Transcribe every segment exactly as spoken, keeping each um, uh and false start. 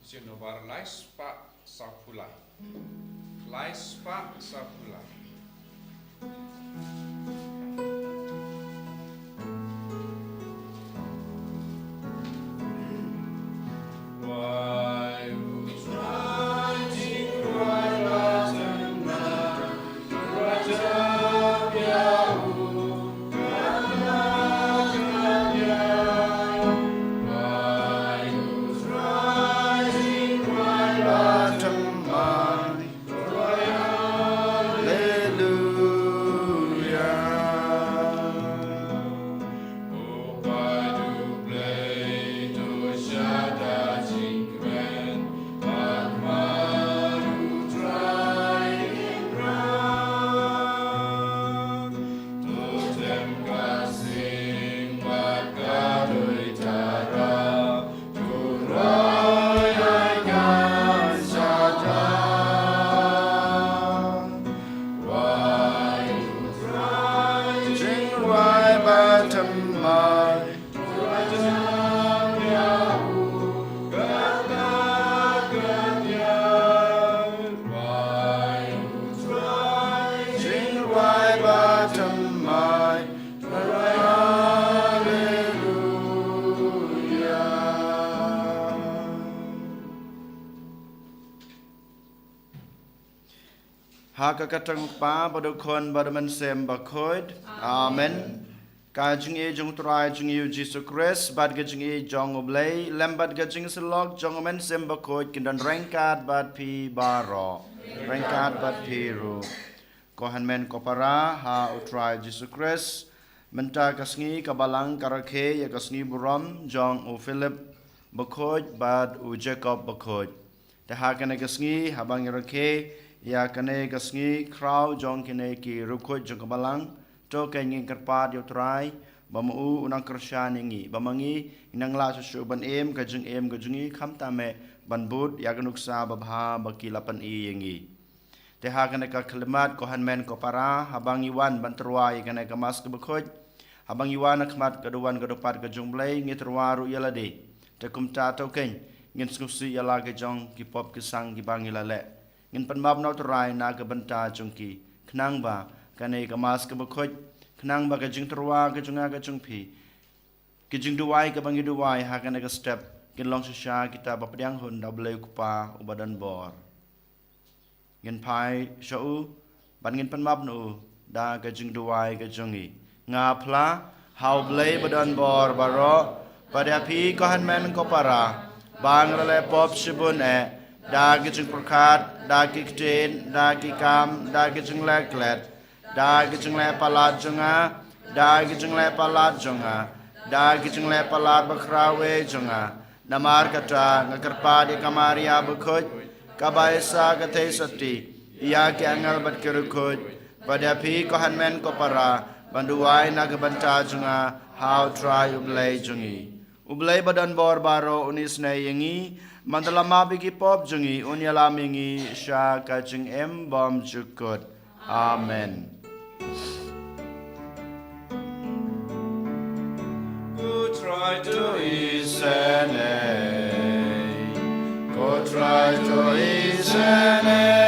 Jing nombar lai spah sawphew lai. Lai spah sawphew lai. Ha ka kyrteng u Kpa bad u Khun bad u Mynsiem Bakhuid. Amen. Ka jingïeit jong u Trai jong ngi u Jisu Khrist bad ka jingïeit jong u Blei lem bad ka jingïasyllok jong u Mynsiem Bakhuid kin don ryngkat bad phi baroh. Ryngkat bad phi ruh. Ko hynmen ko para ha u Trai Jisu Khrist, mynta ka sngi ka Balang ka rakhe ïa ka sngi burom jong u Philip Bakhuid bad u Jacob Bakhuid. Te ha kane ka sngi haba ngi rakhe ïa kane ka sngi khraw jong kine ki riewkhuid jong ka Balang, to ka ngi kyrpad ïa u Trai ba ma u u nang kyrshan ïa ngi, ba ma ngi ngi nang lah shuh shuh ban im ka jingim ka jong ngi, khamtam eh ban bud ïa ka nuksa babha ba ki la pyni ïa ngi. Te ha kane ka khyllipmat ko hynmen ko para, haba ngi wan ban tyrwa ïa kane ka Mass kaba khuid, haba ngi wan ha khmat ka duwan ka dupat ka jong u Blei, ngi tyrwa ruh ïa lade. Te kumta to keiñ ngin sngewsih ïa la ki jong ki pop ki sang kiba ngi la leh. Ngin pan map na u Trai na ka bynta jong ki, khnang ba kane ka Mass kaba khuid, khnang ba ka jingtyrwa ka jong nga ka jong phi, ki jingduwai kaba ngi duwai ha kane ka step, kin long shisha kita ba pdiang hun da u Blei u Kpa uba don bor. Ngin phai sha u bad ngin pan map na u da ka jingduwai ka jong ngi. Nga phla ha u Blei ba don bor baroh bad ïa phi ko hynmen ko para ba nga la leh pop shibun eh, da ki jingpyrkhat, da ki ktien, da ki kam, da ki jingleh klet, da ki jingleh palat jong nga, da ki jingleh palat jong nga, da ki jingleh palat bakhraw eh jong nga. Namar kata nga kyrpad ïa ka Maria bakhuid, kaba isa ka theisotti ïa ki angel bad ki riewkhuid, bad ïa phi ko hynmen ko para ban duwai na ka bynta jong nga ha u Trai u Blei jong ngi. U Blei ba don bor baroh un isynei ïa ngi, man da la map ïa ki pop jong ngi, un ïalam ïa ngi sha ka jingim bymjukut. Amen. Ko Trai to isynei, ko Trai to isynei,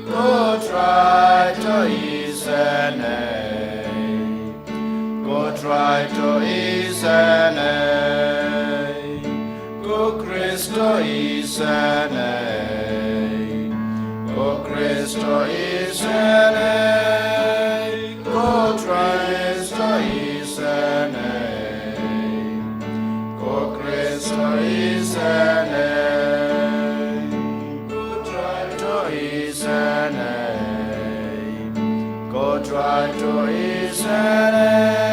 ko Trai to isynei. Ko Trai to isynei, ko Khrist to isynei, ko Khrist to isynei, ko Khrist to isynei, ko Khrist to isynei. Ko Trai to isynei, ko Trai to isynei,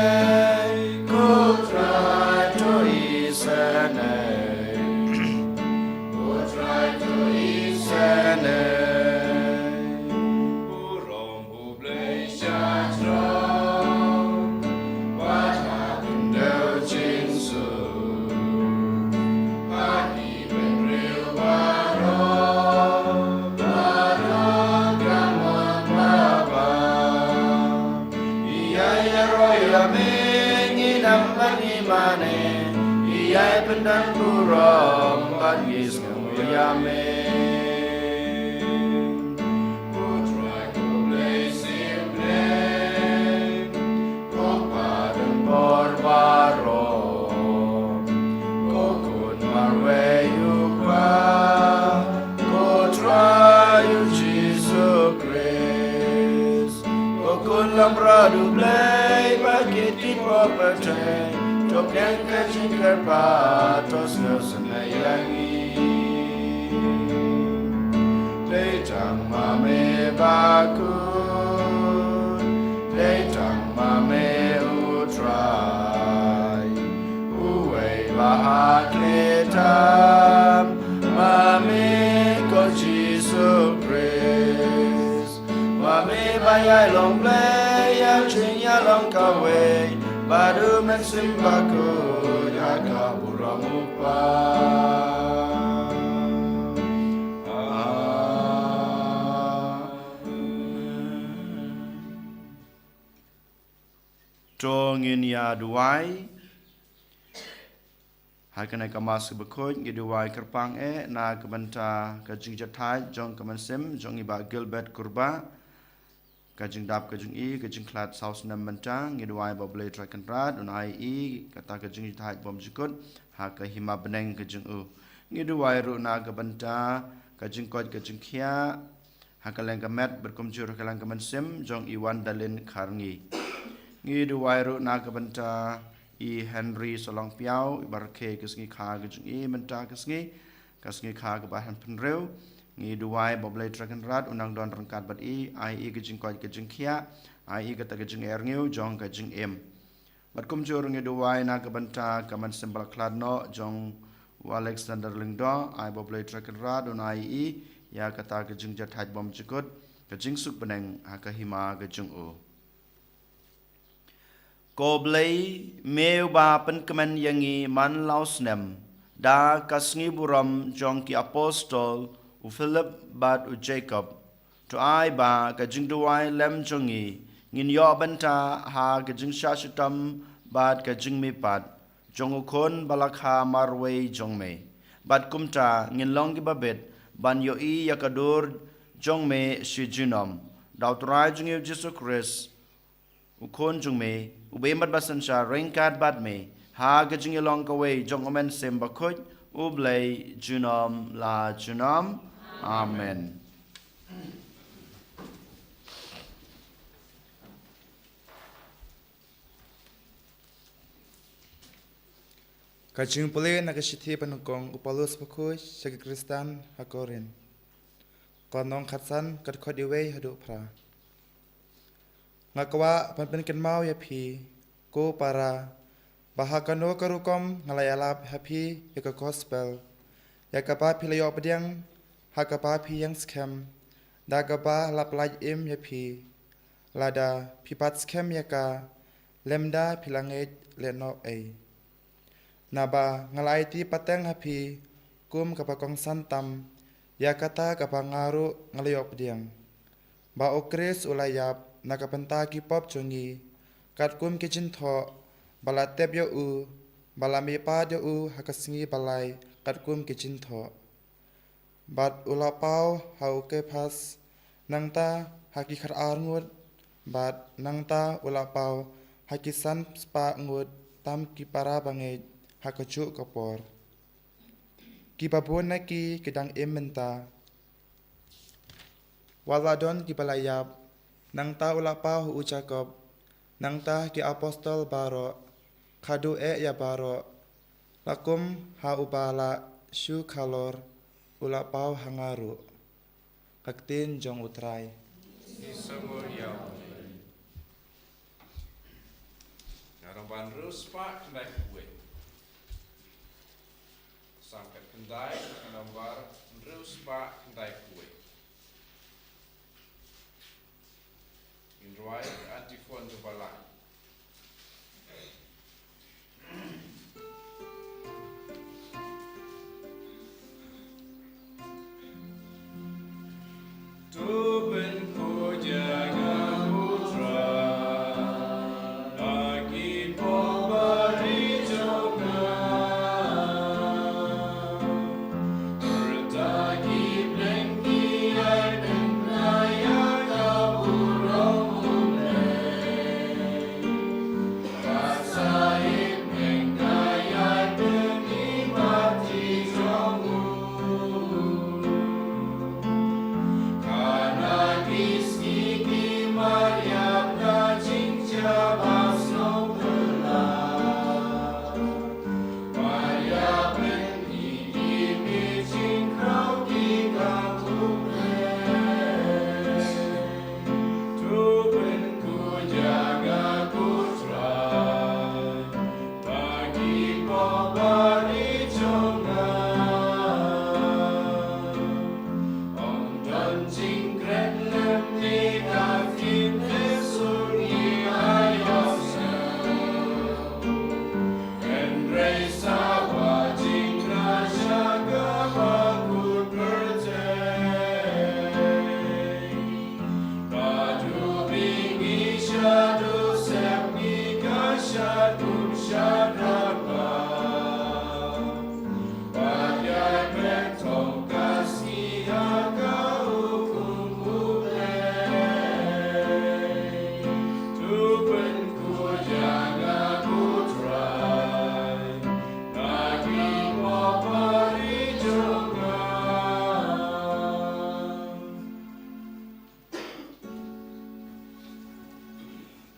ko Trai to isynei, ko Trai to isynei. Burom u Blei sha throne, bad ha khyndew jingsuk, ha ki bynriew baroh, baroh ki mon babha. Ïa ïaroh ïa me ngin ym ban ïa mane, ïa pynban burom Ngi sngew ïa me. Ko Trai ko Blei symbai, ko Pa don bor baroh, ko Khun marwei u Kpa, ko Trai u Jisu Khrist. Ko Khun lamra u Blei ba kit ki por pyrthei, to pdiang ka jingkyrpad, to sngewsynei ïa ngi. Dei tang ma me Bakhuid, dei tang ma me u Trai, uwei ba ha khlieh tam, ma me ko Jisu Khrist. Ma me ba ïai long Blei ïa jingïalong kawei bad u Mynsiem Bakhuid ha ka burom u Kpa. Amen. To ngin ïa duwai. Ha kane ka Mass bakhuid ngi duwai kyrpang eh na ka bynta ka jingjahthait jong ka mynsiem jong i Bah Gilbert Kurbah, ka jingdap ka jong i, ka jingkhlad saw snem mynta. Ngi duwai ba U Blei Trai Kynrad un ai i kata ka jingjahthait bymjukut ha ka hima bneng ka jong u. Ngi duwai ruh na ka bynta ka jingkoit ka jingkhiah ha ka liang ka met bad kumjuh ruh ka liang ka mynsiem jong i Wandalin Kharngi. Ngi duwai ruh na ka bynta i Henry Solong Piaw, i ba rakhe ka sngi kha ka jong i mynta ka sngi, ka sngi kha kaba hynriew. Ngi duwai ba U Blei Trai Kynrad un nang don ryngkat bad i, ai i ka jingkoit ka jingkhiah, ai i kata ka jingairngiw jong ka jingim. Bad kumjuh ruh ngi duwai na ka bynta ka mynsiem ba la khlad noh jong u Alexander Lyngdoh, ai ba U Blei Trai Kynrad un ai i ïa kata ka jingjahthait bymjukut, ka jingsuk bneng ha ka hima ka jong u. Ko Blei, me uba pynkmen ïa ngi man la u snem da ka sngi burom jong ki apostol u Philip bad u Jacob, to ai ba ka jingduwai lem jong ngi ngin ïoh bynta ha ka jingshah shitom bad ka jingmihpat jong u Khun ba la kha marwei jong me. Bad kumta ngin long kiba bit ban ïohi ïa ka dur jong me shi junom, da U Trai jong ngi U Jisu Khrist, U Khun jong me, uba im bad ba synshar ryngkat bad me ha ka jingïalong kawei jong U Mynsiem Bakhuid, U Blei junom la junom. Amen. Ka jingpule na ka shithi ba nyngkong u Paulus bakhuid sha ki Khristan ha Korinth. Ka lynnong khatsan, ka dkhot iwei haduh phra. Nga kwah ban pynkynmaw ïa phi, ko para, ba ha kano ka rukom nga la ïalap ha phi ïa ka gospel, ïa kaba phi la ïoh pdiang, ha kaba phi ïeng skhem, da kaba la pyllait im ïa phi, lada phi bat skhem ïa ka, lymda phi la ngeit lehnoh ei. Naba nga la aiti pateng ha phi kum kaba kongsan tam ïa kata kaba nga ruh nga la ïoh pdiang, ba U Khrist u la ïap na ka bynta ki pop jong ngi katkum ki jingthoh, ba la tep ïa u, ba la mihpat ïa u ha ka sngi ba lai katkum ki jingthoh. Bad u la paw ha u Kephas, nangta ha ki khatar ngut, bad nangta u la paw ha ki san spah ngut tam ki para bangeit ha kajuh ka por. Kiba bun na ki ki dang im mynta. Wat la don kiba la ïap, nangta u la paw ha u Jakob, nangta ha ki apostol baroh, khadduh eh ïa baroh, la kum ha uba la shu khalor, u la paw ha nga ruh. Ka ktien jong U Trai. Ngi sngewbha ïa u. Nga dang ban hynriew spah khyndai phew wei. Sangkat khyndai, ka nambar hynriew spah khyndai phew wei. Ngin rwai antiphon jong balang.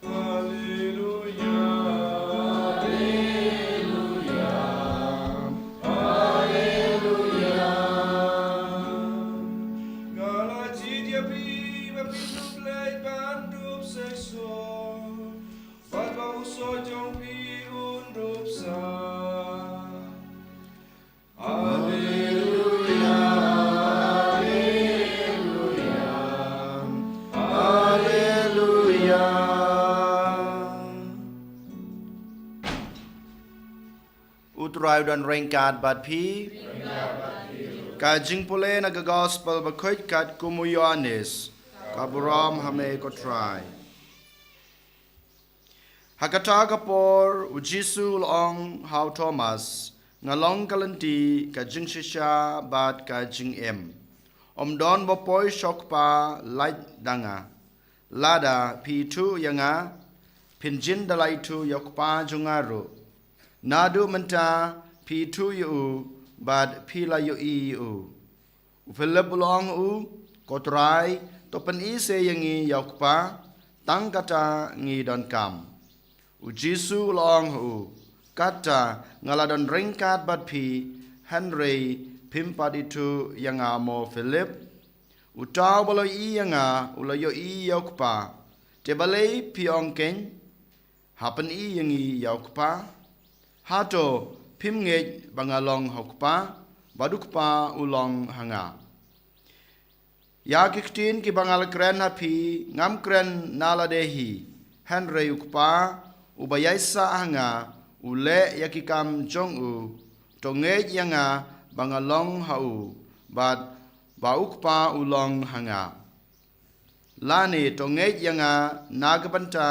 Haleluya, haleluya, haleluya. Nga la jied ïa phi ba phin dup leit ban dup session, bad ba u soh jong phi un dup sah. Haleluya, haleluya, haleluya. U Trai u don ryngkat bad phi. Ka jingpule na ka Gospel bakhuid katkum u Ïoannis. Ka burom ha me ko Trai. Ha kata ka por, u Jisu u la ong ha u Thomas, nga long ka lynti, ka jingshisha bad ka jingim. Ym don ba poi sha u Kpa lait da nga. Lada phi ithuh ïa nga, phin jin da la ithuh ïa u Kpa jong nga ruh. Naduh mynta phi ithuh ïa u, bad phi la ïohi ïa u. U Philip u la ong ha u, ko Trai, to pyni se ïa ngi ïa u Kpa, tang kata ngi donkam. U Jisu u la ong ha u, katta nga la don ryngkat bad phi, hynrei phim pat ithuh ïa nga mo Philip? Uta uba la ïohi ïa nga, u la ïohi ïa u Kpa. Te balei phi ong keiñ, ha pyni ïa ngi ïa u Kpa? Hato phim ngeit ba nga long ha u Kpa, bad u Kpa u long ha nga? Ïa ki ktien kiba nga la kren ha phi, ngam kren na lade hi, hynrei u Kpa uba ïaisah ha nga, u leh ïa ki kam jong u. To ngeit ïa nga ba nga long ha u, bad ba u Kpa u long ha nga. Lane to ngeit ïa nga na ka bynta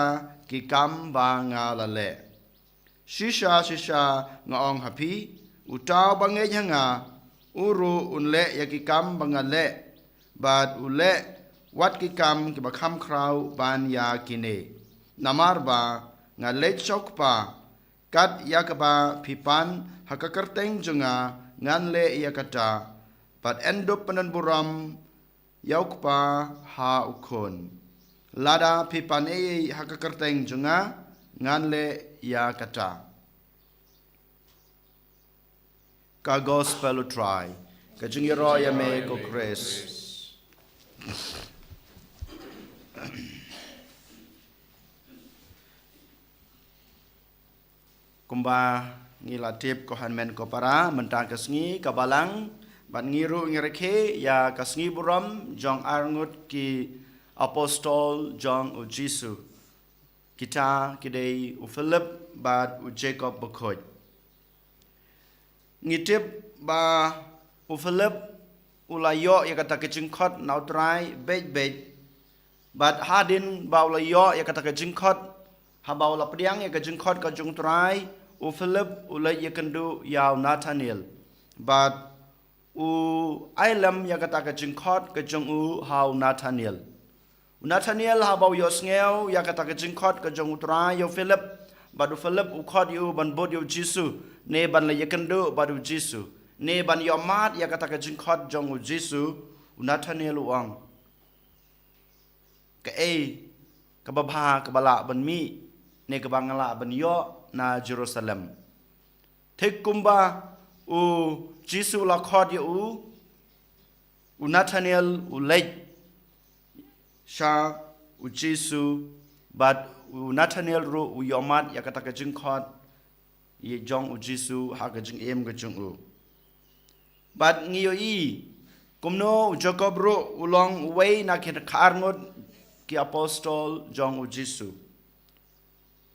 ki kam ba nga la leh. Shisha, shisha, nga ong ha phi, uta uba ngeit ha nga, u ruh un leh ïa ki kam ba nga leh, bad u leh wat ki kam kiba kham khraw ban ïa kine. Namar ba nga leit sha u Kpa, kat ïa kaba phi pan ha ka kyrteng jong nga, ngan leh ïa kata, bad yn dup pyndonburom ïa u Kpa ha u Khun. Lada phi pan ei ei ha ka kyrteng jong nga, ngan leh ïa kata. Ka Gospel u Trai. Ka jingïaroh ïa me ko Khrist. Kumba ngi la tip ko hynmen ko para, mynta ka sngi ka Balang, bad ngi ruh ngi rakhe ïa ka sngi burom jong arngut ki apostol jong u Jisu. Kita ki dei u Philip bad u Jakob bakhuid. Ngi tip ba u Philip u la ïoh ïa kata ka jingkhot na u Trai beit beit. Bad hadien ba u la ïoh ïa kata ka jingkhot, haba u la pdiang ïa ka jingkhot ka jong u Trai, u Philip u leit ïakynduh ïa u Nathanael. Bad u ai lem ïa kata ka jingkhot ka jong u ha u Nathanael. U Nathanael haba u ïohsngew ïa kata ka jingkhot ka jong u Trai ïa u Philip, bad u Philip u khot ïa u ban bud ïa u Jisu, ne ban leit ïakynduh bad u Jisu, ne ban ïohmad ïa kata ka jingkhot jong u Jisu, u Nathanael u ong, kaei kaba bha kaba lah ban mih, ne kaba nga lah ban ïoh na Jerusalem? Thik kumba u Jisu u la khot ïa u, u Nathanael u leit sha u Jisu, bad u Nathanael ruh u ïohmad ïa kata ka jingkhot ïa jong u Jisu ha ka jingim ka jong u. Bad ngi ïohi kumno u Jakob ruh u long uwei na ki khatar ngut ki apostol jong u Jisu.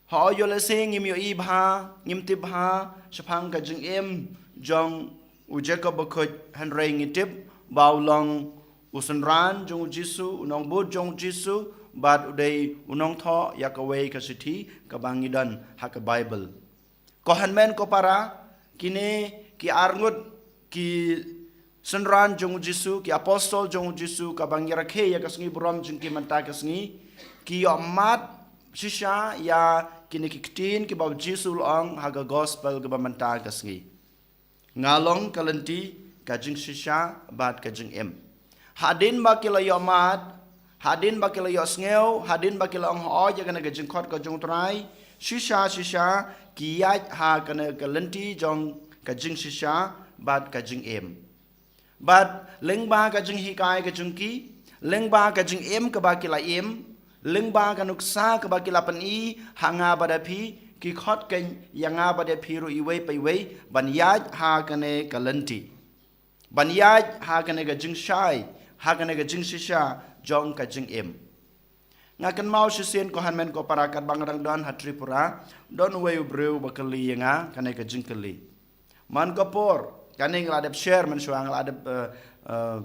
Hooid, ïoh lehse ngim ïohi bha, ngim tip bha shaphang ka jingim jong u Jakob bakhuid, hynrei ngi tip ba u long u synran jong u Jisu, u nongbud jong u Jisu, bad u dei u nongthoh ïa kawei ka shithi kaba ngi don ha ka Baibl. Ko hynmen ko para, kine ki arngut ki synran jong u Jisu, ki apostol jong u Jisu, kaba ngi rakhe ïa ka sngi burom jong ki mynta ka sngi, ki ïohmad shisha ïa kine ki ktien kiba u Jisu u la ong ha ka gospel kaba mynta ka sngi. Nga long ka lynti, ka jingshisha bad ka jingim. Hadien ba ki la ïohmad, hadien ba ki la ïohsngew, hadien ba ki la ong hooid ïa kane ka jingkhot ka jong u Trai, shisha shisha ki ïaid ha kane ka lynti jong ka jingshisha bad ka jingim. Bad lyngba ka jinghikai ka jong ki, lyngba ka jingim kaba ki la im, lyngba ka nuksa kaba ki la pyni ha nga bad ïa phi, ki khot keiñ ïa nga bad ïa phi ruh iwei pa iwei ban ïaid ha kane ka lynti, ban ïaid ha kane ka jingshai, ha kane ka jingshisha jong ka jingim. Nga kynmaw shisien ko hynmen ko para, katba nga dang don ha Tripura, don uwei u briew ba kylli ïa nga kane ka jingkylli. Man ka por, kane nga la dep share mynshuwa, nga la dep, eh, eh,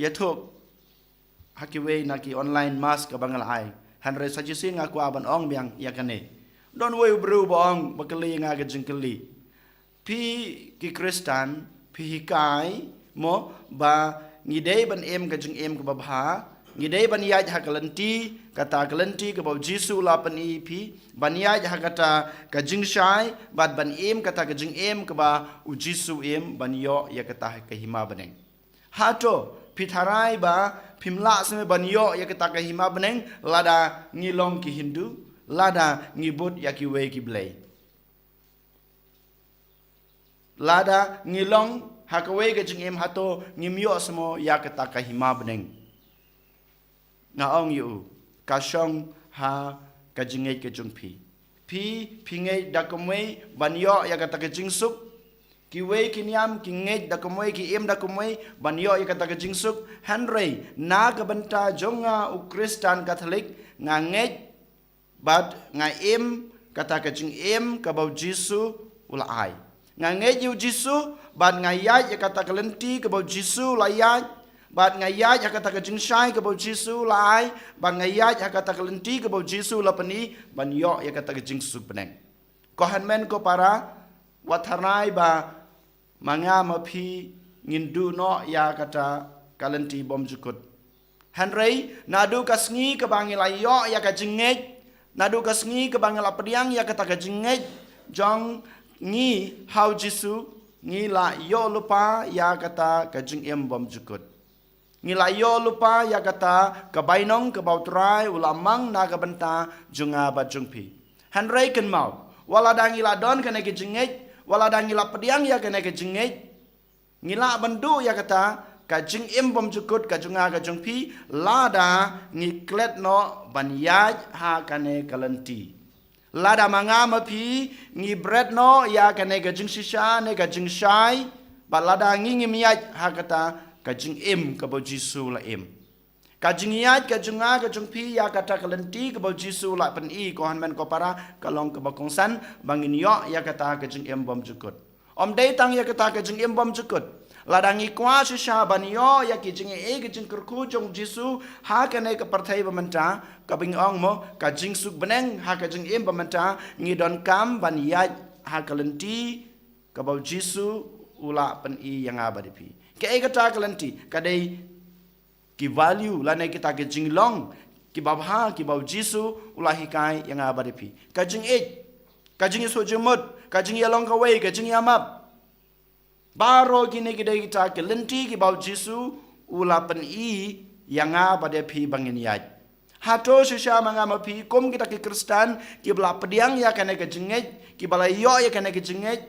ïathuh ha kiwei na ki online mass kaba nga la ai. Hynrei sa shisien nga kwah ban ong biang ïa kane. Don uwei u briew ba ong, ba kylli ïa nga ka jingkylli. Phi ki Khristan, phi hikai mo ba ngi dei ban im ka jingim kaba bha, ngi dei ban ïaid ha ka lynti, kata ka lynti kaba u Jisu u la pyni ïa phi, ban ïaid ha kata ka jingshai, bad ban im kata ka jingim kaba u Jisu u im, ban ïoh ïa kata ka hima bneng. Hato phi tharai ba phim lah shuh ban ïoh ïa kata ka hima bneng lada ngi long ki Hindu, lada ngi bud ïa kiwei ki blei? Lada ngi long ha kawei ka jingim, hato ngim ïoh shuh ïa kata ka hima bneng? Nga ong ïa u, ka shong ha ka jingngeit ka jong phi. Phi, phi ngeit da kumwei ban ïoh ïa kata ka jingsuk? Kiwei ki niam ki ngeit da kumwei, ki im da kumwei ban ïoh ïa kata ka jingsuk. Hynrei na ka bynta jong nga u Khristan Katholik, nga ngeit bad nga im kata ka jingim kaba u Jisu u la ai. Nga ngeit ïa u Jisu bad nga ïaid ïa kata ka lynti kaba u Jisu u la ïaid, bad nga ïaid ha kata ka jingshai kaba u Jisu u la ai, bad nga ïaid ha kata ka lynti kaba u Jisu u la pyni ban ïoh ïa kata ka jingsuk bneng. Ko hynmen ko para, wat tharai ba ma nga ma phi ngin duh noh ïa kata ka lynti bymjukut. Hynrei naduh ka sngi kaba ngi la ïoh ïa ka jingngeit, naduh ka sngi kaba ngi la pdiang ïa kata ka jingngeit jong ngi ha u Jisu, ngi la ïoh lypa ïa kata ka jingim bymjukut. Ngi la ïoh lypa ïa kata ka bainong kaba u Trai u la mang na ka bynta jong nga bad jong phi. Hynrei kynmaw, wat lada ngi la don kane ka jingngeit, wat lada ngi la pdiang ïa kane ka jingngeit, ngi lah ban duh ïa kata ka jingim bymjukut ka jong nga ka jong phi lada ngi klet noh ban ïaid ha kane ka lynti. Lada ma nga ma phi ngi bret noh ïa kane ka jingshisha ne ka jingshai, bad lada ngi ngim ïaid ha kata ka jingim kaba u Jisu u la im. Ka jingïaid ka jong nga ka jong phi ïa kata ka lynti kaba u Jisu u la pyni, ko hynmen ko para, ka long kaba kongsan ba ngin ïoh ïa kata ka jingim bymjukut. Ym dei tang ïa kata ka jingim bymjukut. Lada ngi kwah shisha ban ïoh ïa ki jingïeit ki jingkyrkhu jong u Jisu ha kane ka pyrthei ba mynta, kaba ngi ong mo ka jingsuk bneng ha ka jingim ba mynta, ngi donkam ban ïaid ha ka lynti kaba u Jisu u la pyni ïa nga bad ïa phi. Kaei kata ka lynti? Ka dei ki value lane kita ki jinglong kiba bha kiba u Jisu u la hikai ïa nga bad ïa phi. Ka jingïeit, ka jingïasoh jingmut, ka jingïalong kawei, ka jingïamap. Baroh kine ki dei kita ki lynti kiba u Jisu u la pyni ïa nga bad ïa phi ba ngin ïaid. Hato shisha ma nga ma phi kum kita ki Khristan kiba la pdiang ïa kane ka jingngeit, kiba la ïoh ïa kane ka jingngeit,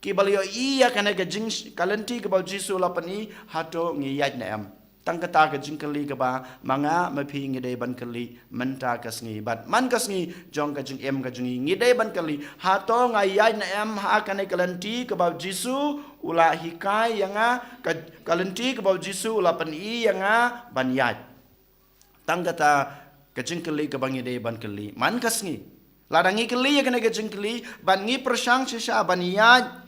kiba la ïohi ïa kane ka jing, ka lynti kaba u Jisu u la pyni, hato ngi ïaid ne em? Tang kata ka jingkylli kaba ma nga ma phi ngi dei ban kylli mynta ka sngi. Bad man ka sngi jong ka jingim ka jong ngi, ngi dei ban kylli, hato nga ïaid ne em ha kane ka lynti kaba u Jisu u la hikai ïa nga, ka, ka lynti kaba u Jisu u la pyni ïa nga ban ïaid? Tang kata ka jingkylli kaba ngi dei ban kylli man ka sngi. Lada ngi kylli ïa kane ka jingkylli bad ngi pyrshang shisha ban ïaid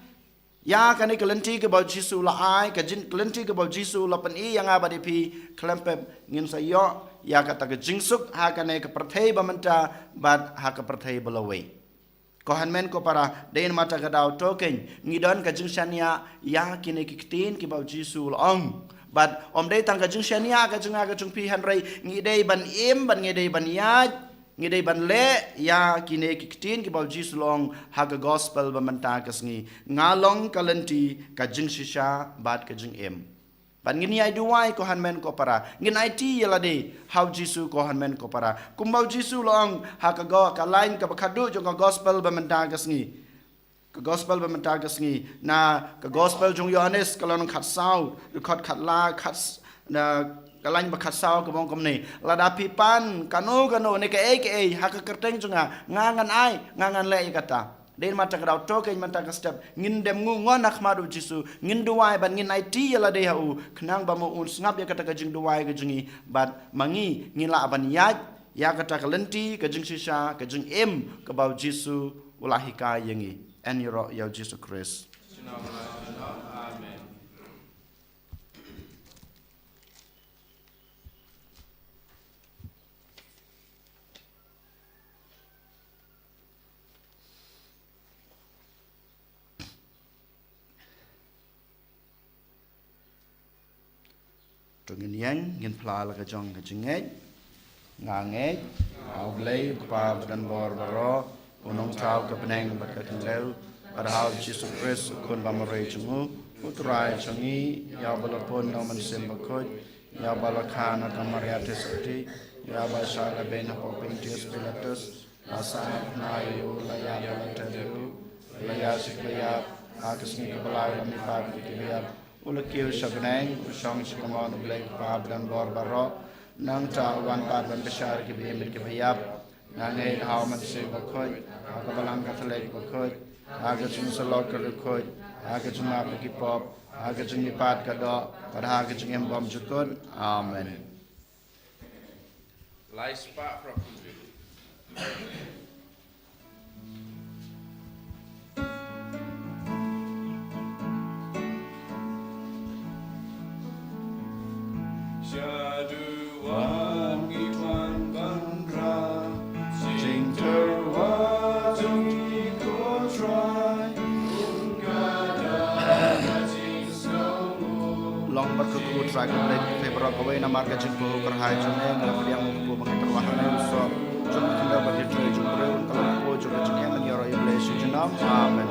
ïa kane ka lynti kaba u Jisu u la ai, ka jing, ka lynti kaba u Jisu u la pyni ïa nga bad ïa phi, khlem pep ngin sa ïoh ïa kata ka jingsuk ha kane ka pyrthei ba mynta bad ha ka pyrthei ba lawei. Ko hynmen ko para, dei namar kata ka daw to kein ngi don ka jingshaniah ïa kine ki ktien kiba u Jisu u la ong. Bad ym dei tang ka jingshaniah ka jong nga ka jong phi, hynrei ngi dei ban im, bad ngi dei ban ïaid, ngi dei ban leh ïa kine ki ktien kiba u Jisu u la ong ha ka gospel ba mynta ka sngi. Nga long ka lynti, ka jingshisha bad ka jingim. Bad ngin ïai duwai ko hynmen ko para. Ngin aiti ïa lade ha u Jisu ko hynmen ko para. Kumba u Jisu u la ong ha ka go-, ka lain kaba khadduh jong ka gospel ba mynta ka sngi. Ka gospel ba mynta ka sngi, na ka gospel jong u Ïohannes ka lynnong khatsaw, dkhot khatla, khats-, na ka lain ba khatsaw kaba ong kumne: Lada phi pan kano kano ne kaei kaei ha ka kyrteng jong nga, nga ngan ai, nga ngan leh ïa kata. Dei namar kata ka daw to kein mynta ka step ngin dem nguh ngon ha khmat u Jisu, ngin duwai bad ngin aiti ïa lade ha u, khnang ba ma un sngap ïa kata ka jingduwai ka jong ngi, bad ma ngi ngin lah ban ïaid ïa kata ka lynti, ka jingshisha, ka jingim kaba u Jisu u la hikai ïa ngi. Yn ïaroh ïa u Jisu Khrist. Amen. To ngin ïeng, ngin phla la ka jong ka jingngeit. Nga ngeit ha U Blei U Kpa badonbor baroh, U Nongthaw ka bneng bad ka khyndew, bad ha U Jisu Khrist U Khun bamarwei jong U, U Trai jong ngi, ïa uba la pun na U Mynsiem Bakhuid, ïa uba la kha na ka Maria Theisotti, ïa uba shah lehbeiñ hapoh Pontius Pilatus, la sahnarphna ïa U, la ïap bad la tep ïa U, la ïaid sha kaba ïap, ha ka sngi kaba lai la mihpat na ki kiba ïap, U la kiew sha bneng, U shong sha kamon U Blei U Kpa badonbor baroh. Nangta U wan pat ban bishar ïa kiba im bad kiba ïap. Nga ngeit ha U Mynsiem Bakhuid, ha ka Balang Katholik bakhuid, ha ka jingsyllok ka riewkhuid, ha ka jingmap ïa ki pop, ha ka jingmihpat ka doh, bad ha ka jingim bymjukut. Amen. Lai spah phra phew. Shaduwan ngi wan ban rah, jingtyrwa jong ngi ko Trai, kum ka da ka jingsngew. Long bad ka Kpu Trai ka Blei, phi baroh kawei namar ka jingpynlong kyrhai jong me, ngi la pdiang ïa u kpu ba ngi tyrwa ha me, u soh jong ka khyndew bad ka trei jong u briew, un kylla ka kpu jong ka jingim ban ïaroh ïa U Blei sha junom. Amen.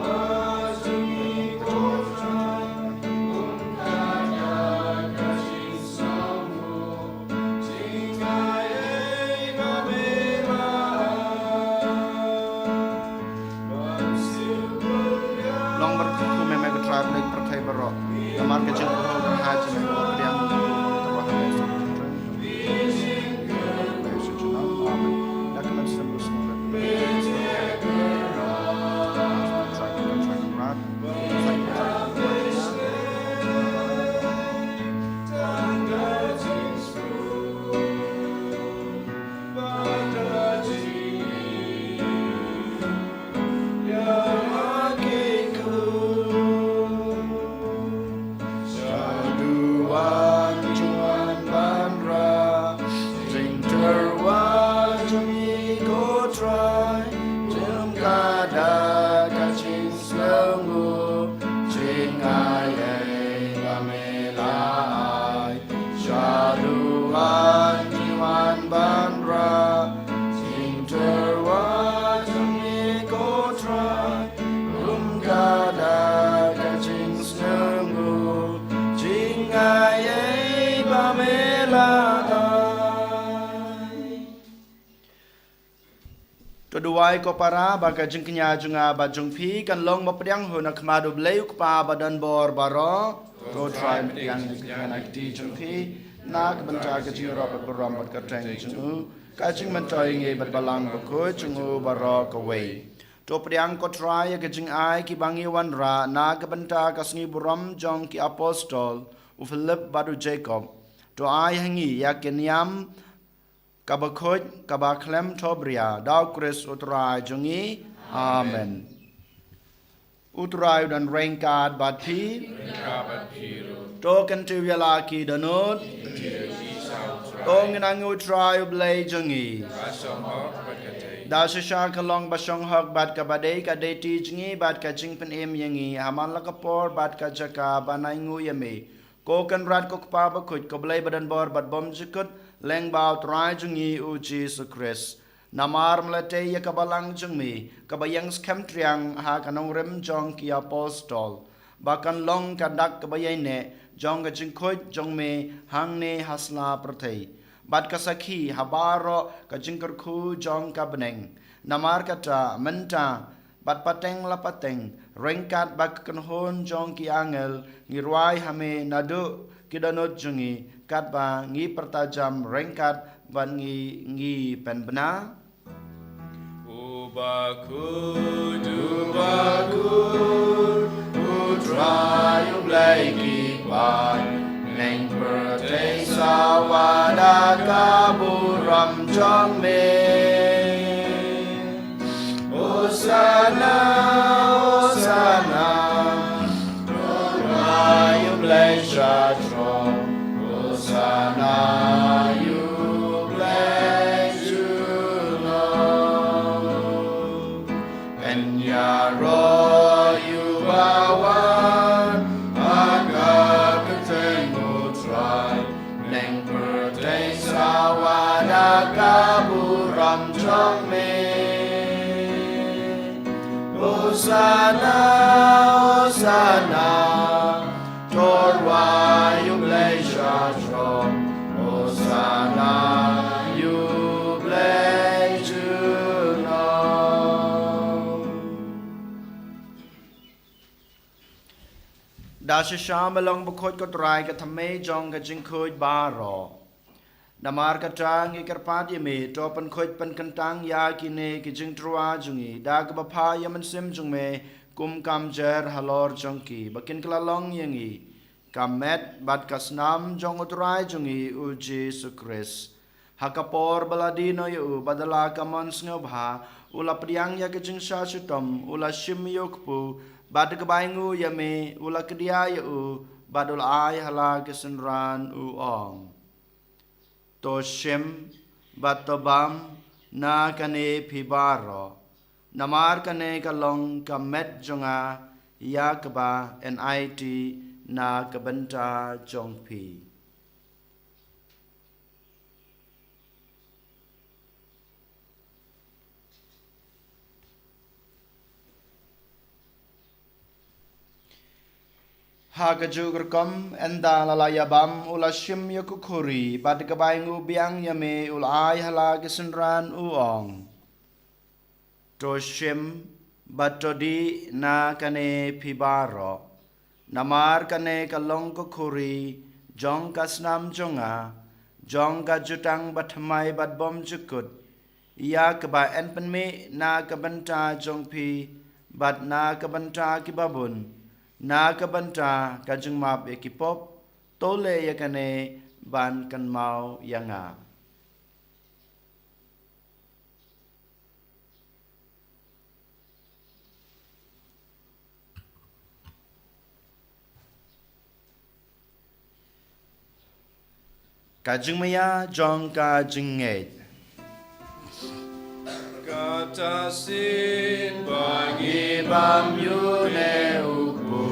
Long bad kyrkhu me, me ko Trai Blei pyrthei baroh. Namar ka jingpynlong kyrhai jong me, ngi la pdiang ïa u kpu ba ngi tyrwa ha me, u soh jong u briew. Amen. Shaduwan ngi wan ban rah, jingtyrwa jong ngi ko Trai, kum ka da ka jingsngew, jingaiei ba me la ai. Shaduwan ngi wan ban rah, jingtyrwa jong ngi ko Trai, kum ka da ka jingsngew, jingaiei ba me la ai. To duwai ko para ba ka jingkñia jong nga bad jong phi kan long ba pdiang hun ha khmat U Blei U Kpa badonbor baroh. To Trai pdiang ïa ka kti jong phi na ka bynta ka jingïarap bad burom bad kyrteng jong U, ka jingmyntoi ïa ngi bad Balang Bakhuid jong U baroh kawei. To pdiang ko Trai ïa ka jingai kiba ngi wanrah na ka bynta ka sngi burom jong ki apostol, u Philip bad u Jakob. To ai ha ngi ïa ka niam kaba khuid, kaba khlem thohbria, da U Khrist U Trai jong ngi. Amen. U Trai u don ryngkat bad phi. To kyntiew ïa la ki dohnud. To ngin angnud U Trai U Blei jong ngi. Da shisha ka long ba shong hok bad kaba dei ka duty jong ngi bad ka jingpynim ïa ngi ha man la ka por bad ka jaka ban ainguh ïa me, ko Kynrad ko Kpa bakhuid, ko Blei badonbor bad bymjukut, lyngba U Trai jong ngi U Jisu Khrist. Namar mynta ïa ka balang jong me kaba ïeng skhem triang ha ka nongrim jong ki apostol, ba kan long ka dak kaba ïaineh jong ka jingkhuid jong me hangne ha sla pyrthei, bad ka sakhi ha baroh ka jingkyrkhu jong ka bneng. Namar kata mynta bad pateng la pateng, ryngkat bad ka kynhun jong ki angel, ngi rwai ha me naduh ki dohnud jong ngi, katba ngi pyrta jam ryngkat bad ngi, ngi pynbna. U bakhuid, u bakhuid, U Trai U Blei ki paid, bneng pyrthei sawa da ka burom jong me. Hosanna, Hosanna, to U Blei Shatrom. Hosanna, U Blei junom. Pynïaroh U bawan ha ka kyrteng U Trai, bneng pyrthei sawa da ka burom jong me. Hosanna, Hosanna, to U Blei Shatrom. Hosanna, U Blei junom. Da shisha me long bakhuid ko Trai, ka thymmei jong ka jingkhuid baroh. Namar kata ngi kyrpad ïa me, to pynkhuid pynkyntang ïa kine ki jingtyrwa jong ngi da kaba pha ïa u Mynsiem jong me, kum kam jer halor jong ki, ba kin kylla long ïa ngi ka met bad ka snam jong U Trai jong ngi U Jisu Khrist. Ha ka por ba la die noh ïa u, bad da la ka mon sngewbha, u la pdiang ïa ka jingshah shitom, u la shim ïa u kpu, bad da kaba ainguh ïa me, u la kdiah ïa u, bad u la ai ha la ki synran, u ong: To shim bad to bam na kane phi baroh, namar kane ka long ka met jong nga, ïa kaba yn aiti na ka bynta jong phi. Ha kajuh ka rukom, ynda la la ïabam, u la shim ïa ka khuri, bad da kaba ainguh biang ïa me, u la ai ha la ki synran, u ong: To shim bad to dih na kane phi baroh, namar kane ka long ka khuri jong ka snam jong nga, jong ka jutang bathymmai bad bymjukut, ïa kaba yn pynmih na ka bynta jong phi bad na ka bynta kiba bun, na ka bynta ka jingmap ïa ki pop. To leh ïa kane ban kynmaw ïa nga. Ka jingmaïa jong ka jingngeit. Kata shisien ba ngi bam ïa une u kpu,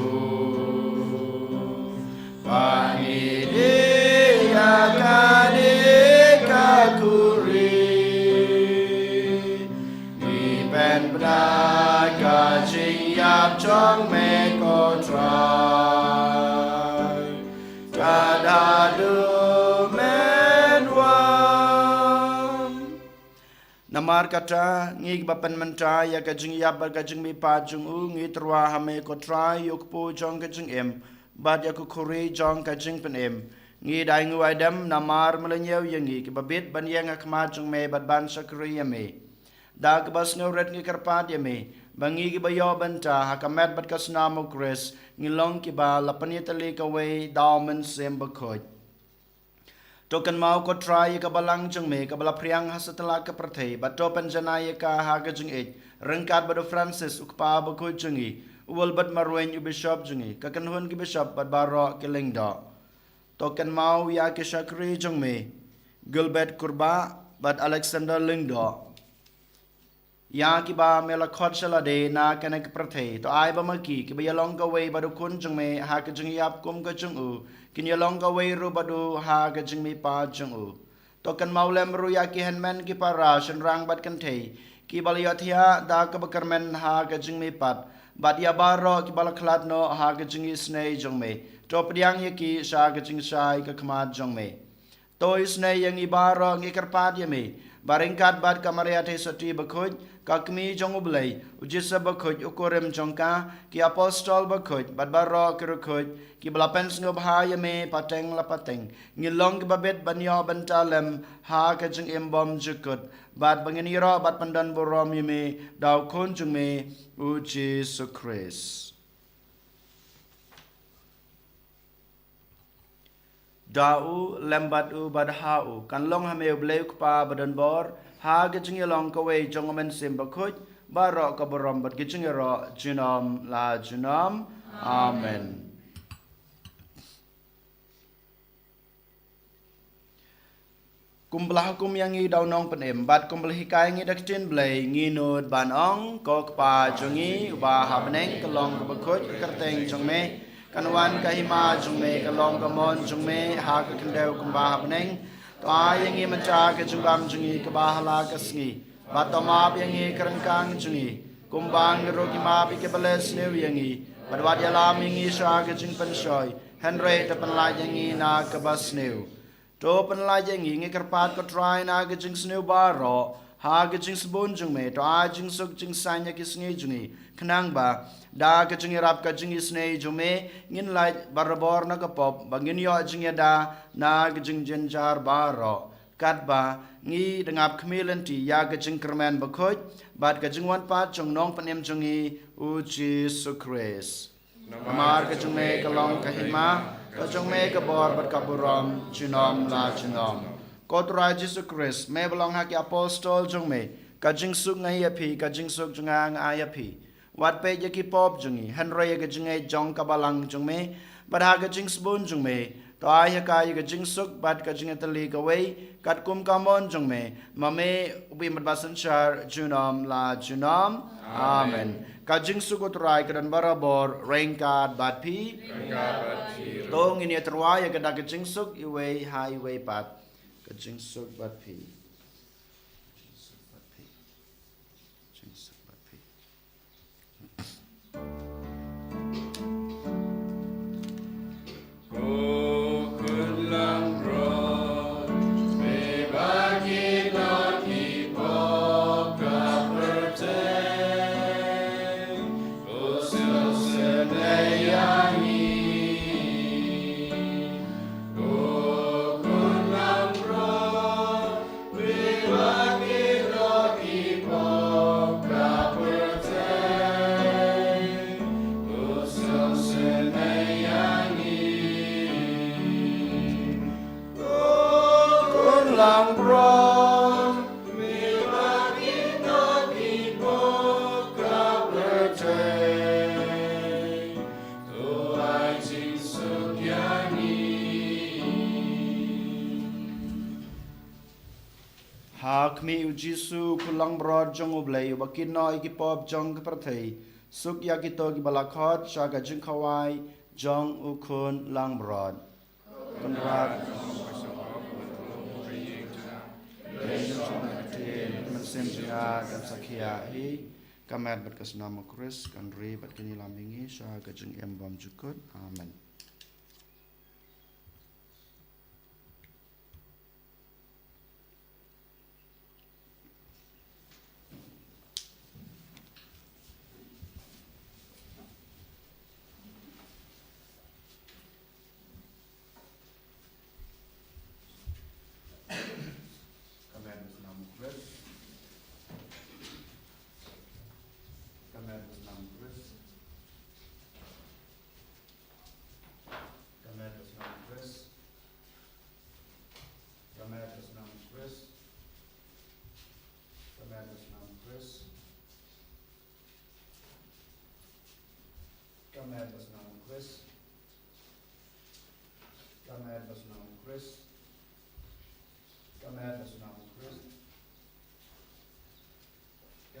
ba ngi dih ïa kane ka khuri, ngi pynbna ka jingïap jong me ko Trai, tad haduh men wan. Namar kata, ngi kiba pynmynta ïa ka jingïap bad ka jingmihpat jong u, ngi tyrwa ha me ko Trai, ïa u kpu jong ka jingim bad ïa ka khuri jong ka jingpynim. Ngi da ainguh aidem namar me la ñiew ïa ngi kiba bit ban ïeng ha khmat jong me bad ban shakri ïa me. Da kaba sngewrit ngi kyrpad ïa me ba ngi kiba ïoh bynta ha ka met bad ka snam u Khrist, ngi long kiba la pynïatylli kawei da u Mynsiem Bakhuid. To kynmaw ko Trai ïa ka balang jong me kaba la phriang ha satlak ka pyrthei, bad to pynjanai ïa ka ha ka jingïeit ryngkat bad u Francis u Kpa Bakhuid jong ngi, u Albert Marwein u Bishop jong ngi, ka kynhun ki Bishop bad baroh ki lyngdoh. To kynmaw ïa ki shakri jong me, Gilbert Kurbah bad Alexander Lyngdoh. ïa kiba me la khot sha lade na kane ka pyrthei. To ai ba ma ki, kiba ïalong kawei bad u Khun jong me ha ka jingïap kum ka jong u, kin ïalong kawei ruh bad u ha ka jingmihpat jong u. To kynmaw lem ruh ïa ki hynmen ki para shynrang bad kynthei, kiba la ïohthiah da kaba kyrmen ha ka jingmihpat, bad ïa baroh kiba la khlad noh ha ka jingisynei jong me. To pdiang ïa ki sha ka jingshai ka khmat jong me. To isynei ïa ngi baroh, ngi kyrpad ïa me, ba ryngkat bad ka Maria Theisotti bakhuid, ka Kmie jong U Blei, u Joseph bakhuid u kurim jong ka, ki apostol bakhuid bad baroh ki riewkhuid kiba la pynsngewbha ïa me pateng la pateng, ngin long kiba bit ban ïoh bynta lem ha ka jingim bymjukut, bad ba ngin ïaroh bad pyndonburom ïa me da u Khun jong me, u Jisu Khrist. Da u, lem bad u, bad ha u, kan long ha me U Blei U Kpa badonbor, ha ka jingïalong kawei jong U Mynsiem Bakhuid, baroh ka burom bad ka jingïaroh junom la junom. Amen. Kumba la hukum ïa ngi da u Nongpynim, bad kumba la hikai ngi da ka ktien Blei, ngi nud ban ong: Ko Kpa jong ngi uba ha bneng, ka long kaba khuid ka kyrteng jong me, kan wan ka hima jong me, ka long ka mon jong me ha ka khyndew kumba ha bneng. To ai ïa ngi mynta ka jingbam jong ngi kaba ha la ka sngi, bad to map ïa ngi ka ryngkang jong ngi, kumba ngi ruh ngi map ïa kiba leh sniew ïa ngi, bad wat ïalam ïa ngi sha ka jingpynshoi, hynrei to pynlait ïa ngi na kaba sniew. To pynlait ïa ngi, ngi kyrpad ko Trai, na ka jingsniew baroh, ha ka jingsbun jong me, to ai jingsuk jingsaiñ ïa ki sngi jong ngi, khnang ba da ka jingïarap ka jingisynei jong me, ngin lait barabor na ka pop, ba ngin ïoh jingïada na ka jingjynjar baroh. Katba ngi dang ap khmih lynti ïa ka jingkyrmen bakhuid bad ka jingwan pat jong u Nongpynim jong ngi, u Jisu Khrist. Namar ka jong me ka long ka hima, ka jong me ka bor bad ka burom junom la junom. Ko Trai Jisu Khrist, me ba la ong ha ki apostol jong me: Ka jingsuk nga ai ïa phi, ka jingsuk jong nga nga ai ïa phi. Wat peit ïa ki pop jong ngi, hynrei ïa ka jingngeit jong ka balang jong me, bad ha ka jingsbun jong me, to ai ha ka ïa ka jingsuk bad ka jingïatylli kawei, katkum ka mon jong me, ma me uba im bad ba synshar junom la junom. Amen. Amen. Ka jingsuk u Trai ka don barabor ryngkat bad phi. Ryngkat bad phi ruh. To ngin ïa tyrwa ïa ka da ka jingsuk iwei ha iwei pat. Ka jingsuk bad phi. Jingsuk bad phi. Jingsuk bad phi. Ha khmih u Jisu, u khun langbrot jong U Blei, uba kit noh ïa ki pop jong ka pyrthei, suk ïa kito kiba la khot sha ka jingkhawai jong u khun langbrot. Kynrad, Mynsiem jong nga kan sakhi ïa hi. Ka met bad ka snam u Khrist kan ri bad kan ïalam ïa ngi sha ka jingim bymjukut. Amen. Ka met bad ka snam u Khrist. Ka met bad ka snam u Khrist. Ka met bad ka snam u Khrist. Ka met bad ka snam u Khrist. Ka met bad ka snam u Khrist. Ka met bad ka snam u Khrist. Ka met bad ka snam u Khrist. Ka met bad ka snam u Khrist. Ka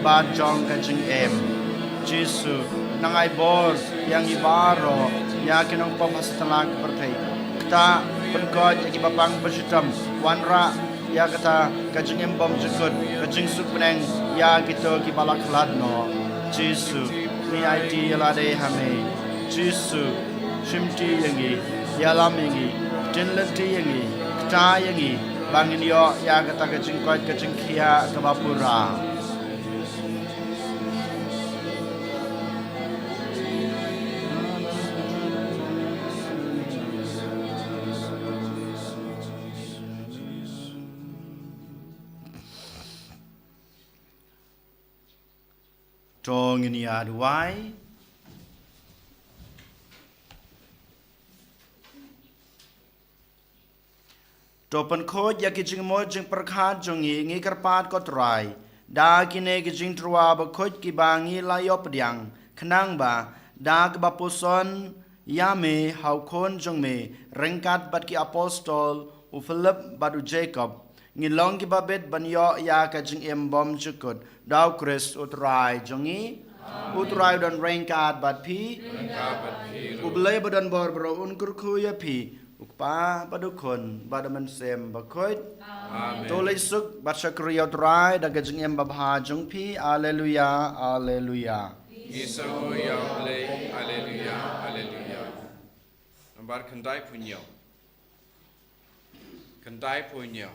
bad jong ka jingim. Jisu, nang ai bor ïa ngi baroh, ïa ki nongpop ha satlak ka pyrthei. Kata, pynkhuid ïa kiba pang ba shitom, wanrah ïa kata ka jingim bymjukut, ka jingsuk bneng ïa kito kiba la khlad noh. Jisu, ngi aiti ïa lade ha me. Jisu, shimti ïa ngi, ïalam ïa ngi, ktien lynti ïa ngi, kta ïa ngi, ba ngin ïoh ïa kata ka jingkoit ka jingkhiah kaba pura. To ngin ïa duwai. To pynkhuid ïa ki jingmut jingpyrkhat jong ngi, ngi kyrpad ko Trai. Da kine ki jingtyrwa bakhuid kiba ngi la ïoh pdiang, khnang ba da kaba puson ïa me ha u Khun jong me, ryngkat bad ki apostol, u Philip bad u Jakob, ngin long kiba bit ban ïoh ïa ka jingim bymjukut. Da u Khrist u Trai jong ngi. U Trai u don ryngkat bad phi. U Blei ba don bor baroh un kyrkhu ïa phi, u Kpa bad u Khun bad u Mynsiem Bakhuid. Amen. To leit suk bad shakri ïa u Trai da ka jingim babha jong phi. Alleluia, alleluia. Ngi sngew ïa u Blei. Alleluia, alleluia. Nambar khyndai phew hynñiew. Khyndai phew hynñiew.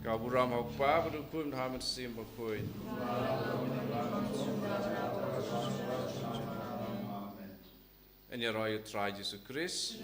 Ka burom ha u Kpa bad u Khun bad ha u Mynsiem Bakhuid. Yn ïaroh ïa u Trai Jisu Khrist.